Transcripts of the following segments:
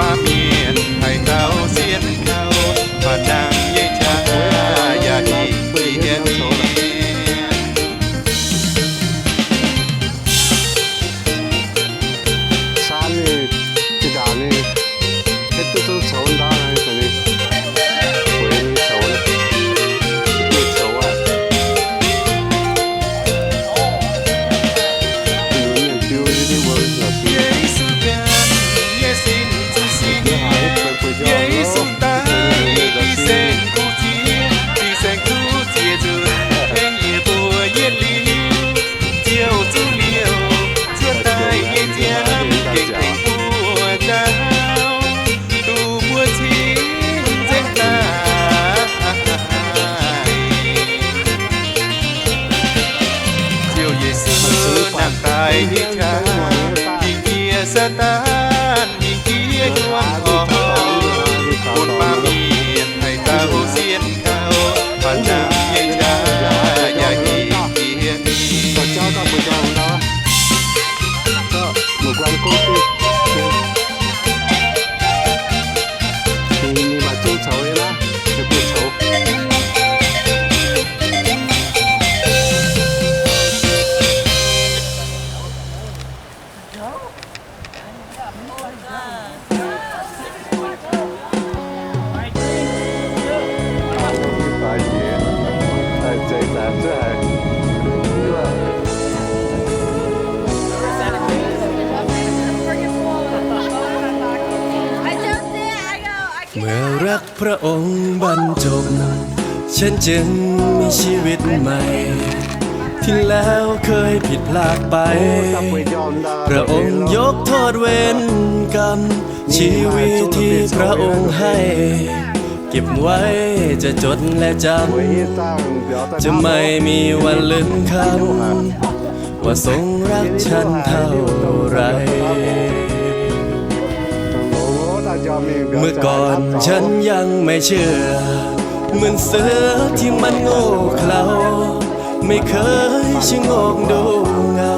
Baamh mienh haaix dauh sienx kaux, baac nangh nyei qaqv yaac hingh jiex mienh. Saan ninh, zinh ndaangc ninh, hitv duqv zungv coux ndaauv naaiv, ninh, ninh, ninh coux, ninh coux aqv. Ninh mienh biu yie mbuo lorz biu. Ziouv Yesu nangh daaih nyei qaqv, hingh jiex Saadaan, hingh jiex juonh orn, bun baamh mienh haaix dauh sienx kaux, baac nangh nyei qaqv yaac hingh jiex mienh. I don't think I know. I เมื่อรักพระองค์บรรจง ฉันจึงมีชีวิตใหม่ ที่แล้วเคยผิดพลาดไป พระองค์ยกโทษเวรกรรม ชีวิตที่พระองค์ให้ เก็บไว้จะจดและจำ จะไม่มีวันลืมคำ ว่าทรงรักฉันเท่าไร เมื่อก่อนฉันยังไม่เชื่อ เหมือนเสือที่มันโง่เขลา ไม่เคยชะโงกดูเงา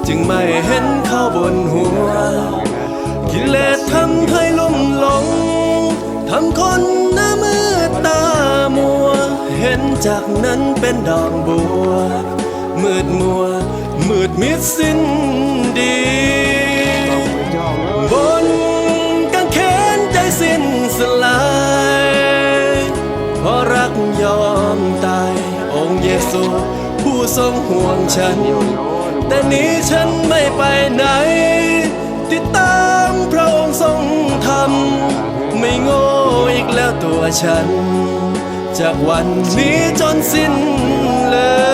จึงไม่เห็นเขาบนหัว กิเลสทำให้ลุ่มหลง ทำคนหน้ามืดตามัว เห็นจากนั้นเป็นดอกบัว มืดมัว มืดมิดสิ้นดี บนกางเขนใจสิ้นสลาย เพราะรักยอมตาย องค์เยซูผู้ทรงห่วงฉัน แต่นี้ฉันไม่ไปไหน ติดตามพระองค์ทรงธรรม ไม่โง่อีกแล้วตัวฉัน จากวันนี้จนสิ้นเลย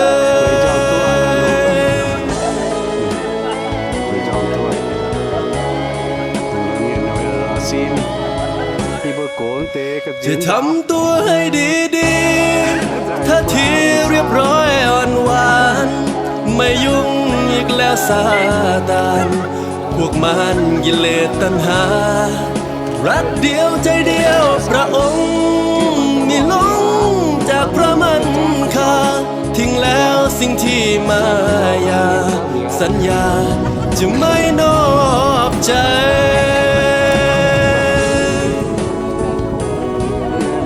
จะทำตัวให้ดีๆ ท่าทีเรียบร้อยอ่อนหวาน ไม่ยุ่งอีกแล้วซาตาน พวกมารกิเลสตัณหา รักเดียวใจเดียวพระองค์ มีลงจากพระมันคา ทิ้งแล้วสิ่งที่มายา สัญญาจะไม่นอกใจ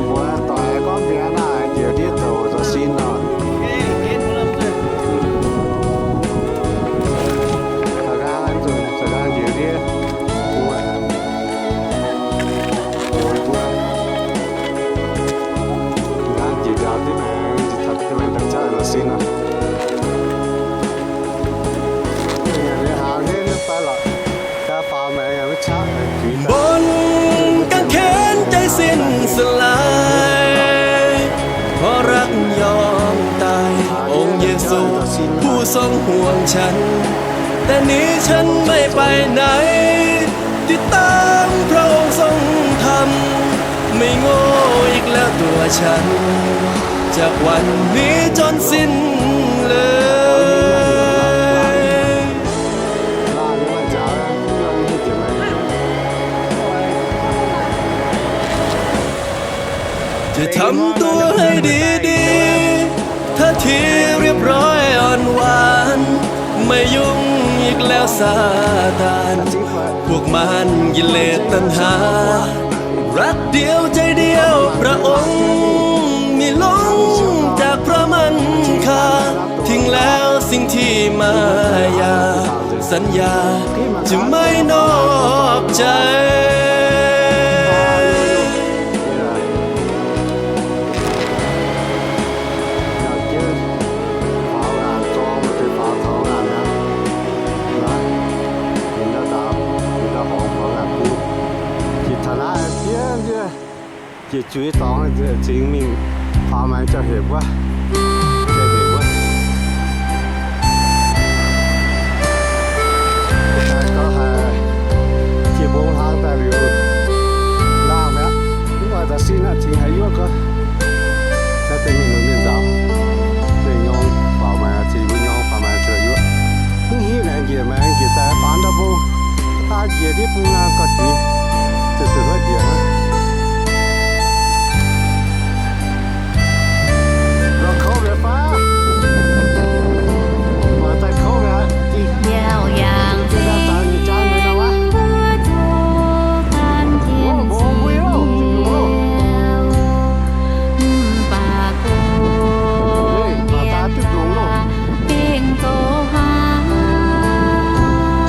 Mbuo doic gorngv mienh naaic njiec ndiev douc zoux sin nor. Njiec ndiev. Nqaang jiex njaaux duqv maengx, jiex taux duqv maengx daaih caqv zoux sin nor. Bun กางเขนใจสิ้นสลาย เพราะรักยอมตาย องค์เยซูผู้ทรงห่วงฉัน แต่นี้ฉันไม่ไปไหน ติดตามพระองค์ทรงธรรม ไม่โง่อีกแล้วตัวฉัน จากวันนี้จนสิ้นเลย จะทำตัวให้ดีๆ ท่าทีเรียบร้อยอ่อนหวาน ไม่ยุ่งอีกแล้วซาตาน พวกมารกิเลสตัณหา รักเดียวใจเดียวพระองค์ ไม่หลงจากพระมันคา ทิ้งแล้วสิ่งที่มายา สัญญาจะไม่นอกใจ Faaux ngaanc zorng, maaih deix faaux taux ngaanc aqv. Naaiv, ninh daaih, ninh daaih horngz faaux ngaanc bung. Jiex taux naaiv, jiex, jiex, jiex zuiz dorngx, zingx mingh faaux maengx jauv-hepc wuov. Jauv-hepc wuov. Daaih gauh haic, jiex mbong hlang daaih liuz, laangh mi'aqv. Mv oix taux sin aqv, cingx haiz yuoqv gau. Naaiv deix mienh lunx mienh nzaaux, deix nyorng faaux maengx, cingx mbuo nyorng faaux maengx zuqc yuoqv. Mv hiuv maengx njiec, maengx njiec daaih faaux ndau bung, daaih njiec ndiev bung naaiv gauh jiex, zuqc zuqc huotv njiec hnangv. Lorz kouv mi'aqv fai? Mangc daaih kouv mi'aqv. Zinh ndaangc zaux nyei jaan mi'aqv nor wuov. Mbuo mbuo yie loh, zinh nyungc loh. Mangc daaih duqv longx loh.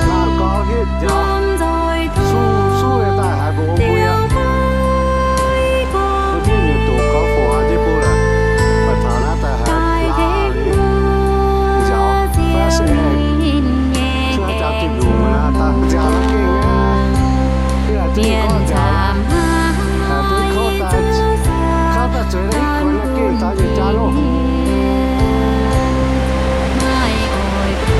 Laangh gorx hietv nziaaux, suv suv nyei daaih haiz mbuo mbuo yie. Mbuo mienh nyungc doqc gorx fongc haiz jienv bung laaix, maaih taux naaiv daaih haiz laangh nyei nziaaux, fai se aengx cuotv jaax duqv nyungc naaiv daaih nziaaux naaiv gengh aqv.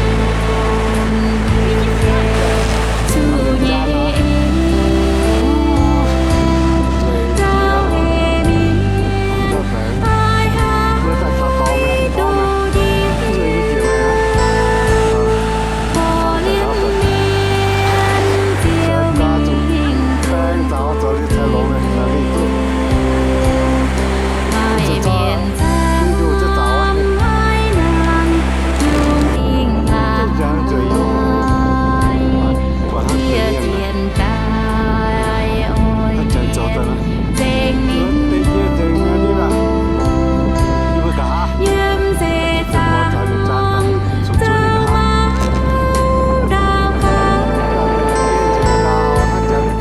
Yie laaic zinh gorngv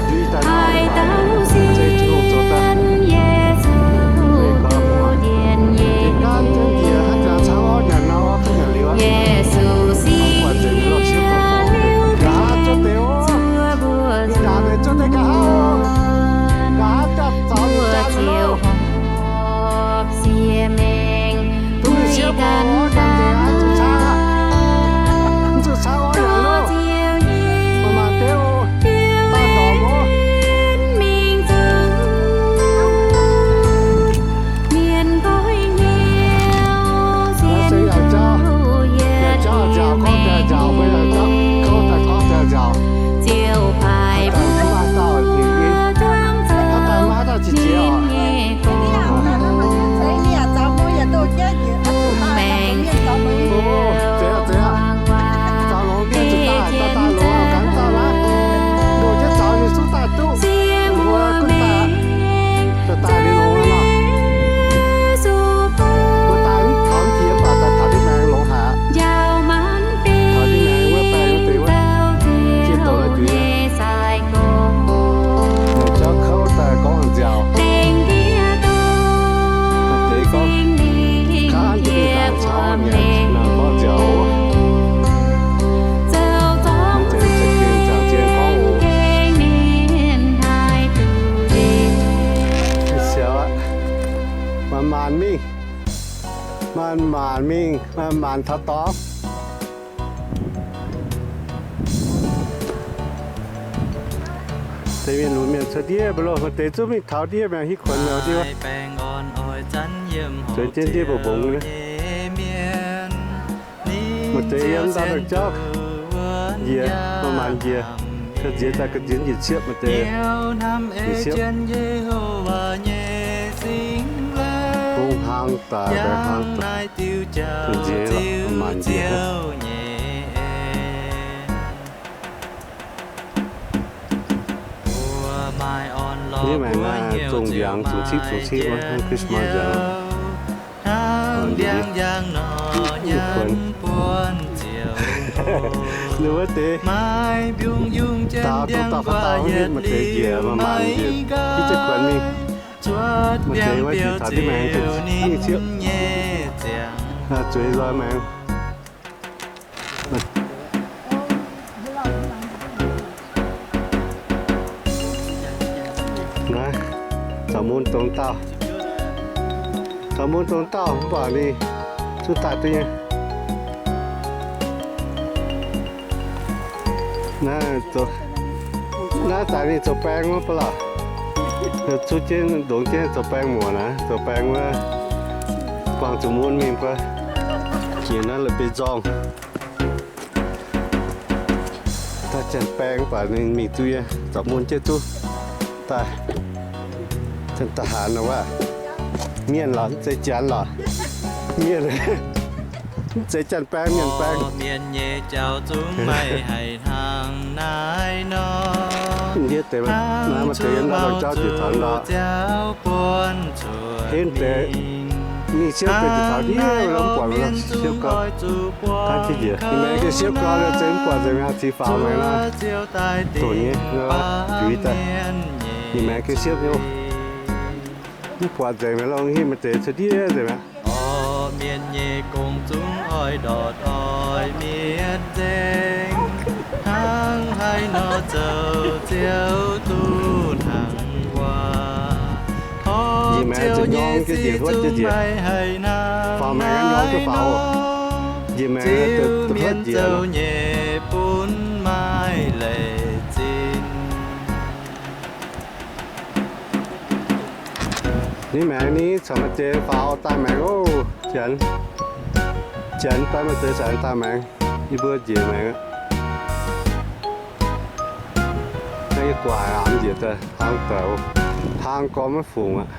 nziaaux, haiz duqv kouv daaih, kouv daaih zueiz naaiv kuonx naaiv gengh taux yietc jaax loh. Maanc maanc mingh, maanc maanc mingh, maanc maanc taux dorngx. Deix mienh lunx mienh cuotv ndiev mbuo loh, maaih deix zungv mingh taux ndiev mi'aqv, hiuv kuonx mi'aqv ndiev. Zueiz jienv ndiev mba'mbongx nyei. Maaih deix yiem daaih dongh jauv njiec, maanc maanc njiec, ga'nziex daaih ga'nziex njiec ciepv maaih deix. Njiec ciepv. Bung hlang daaih, hlang daaih. Ga'nziex lorqc, maanc njiec. Ninh maengx naaiv zungh mbiaangx, zungh ciqv zungh ciqv wuov, Christmas mbiaangx. Ninh wuov deix daaux dongh dauh ga'dauh hitv maaih deix njiec maaih maanc njiec, hitv jienv kuonx mingh. Maaih deix wuov njiec taux ndiev maengx mingh ciepv, zueiz nzoih maengx. Naaiv, caux mun dongh dauh, caux mun dongh dauh mv baac ninh zungv daaih duqv nyei. Naaiv, naaiv daaih ninh zoux baeng wuov ba'laqc. Zuqv jienv longx jienv zoux baeng muoc naaiv, zoux baeng wuov, buangh zuqc mun mingh baac. Nyiec naaiv la'bieiv-nzorng. Daaih janx-baeng mv baac ninh mingh duqv nyei, caux mun jienv duqv daaih. Janx-da'haanx nor wuov, mienh lorqc, mv zeiz janx lorqc. Mienh, mv zeiz janx-baeng, mienh-baeng. Ndiev deix naaiv maaih deix yiem ndau lorngh jauv jiex taux ndau. Henv deix mingh siepv deix jiex taux ndiev wuov, mv buatc mv siepv gau. Taav jienv njiec, ninh maengx gengh siepv gau liuz, zeiz mv buatc nzengc mi'aqv, ziux faaux maengx naaiv. Doqc nyei, juiz daaih. Ninh maengx gengh siepv nyei. Mv buatc nzengc mi'aqv, longx hingh maaih deix cuotv ndiev nzengc mi'aqv. Orqc, mienh nyei gong zungv oix ndortv oix mietc nzengc, hnangv haaix nor zoux Ziouv duqv hnangv waac. Njiec maengx zuqc nyorng jienv njiec, huotv jienv njiec. Faaux maengx nyorng duqv faaux oc. Njiec maengx duqv huotv njiec. Ninh maengx ni caux maaih deix faaux daaih maengx oc. Janx, janx daaih maaih deix caux daaih maengx. Yie mbuo njiec maengx aqv. Naaiv yie guaax aqv, njiec daaih hlang daaih, hlang gormx maiv fungc aqv.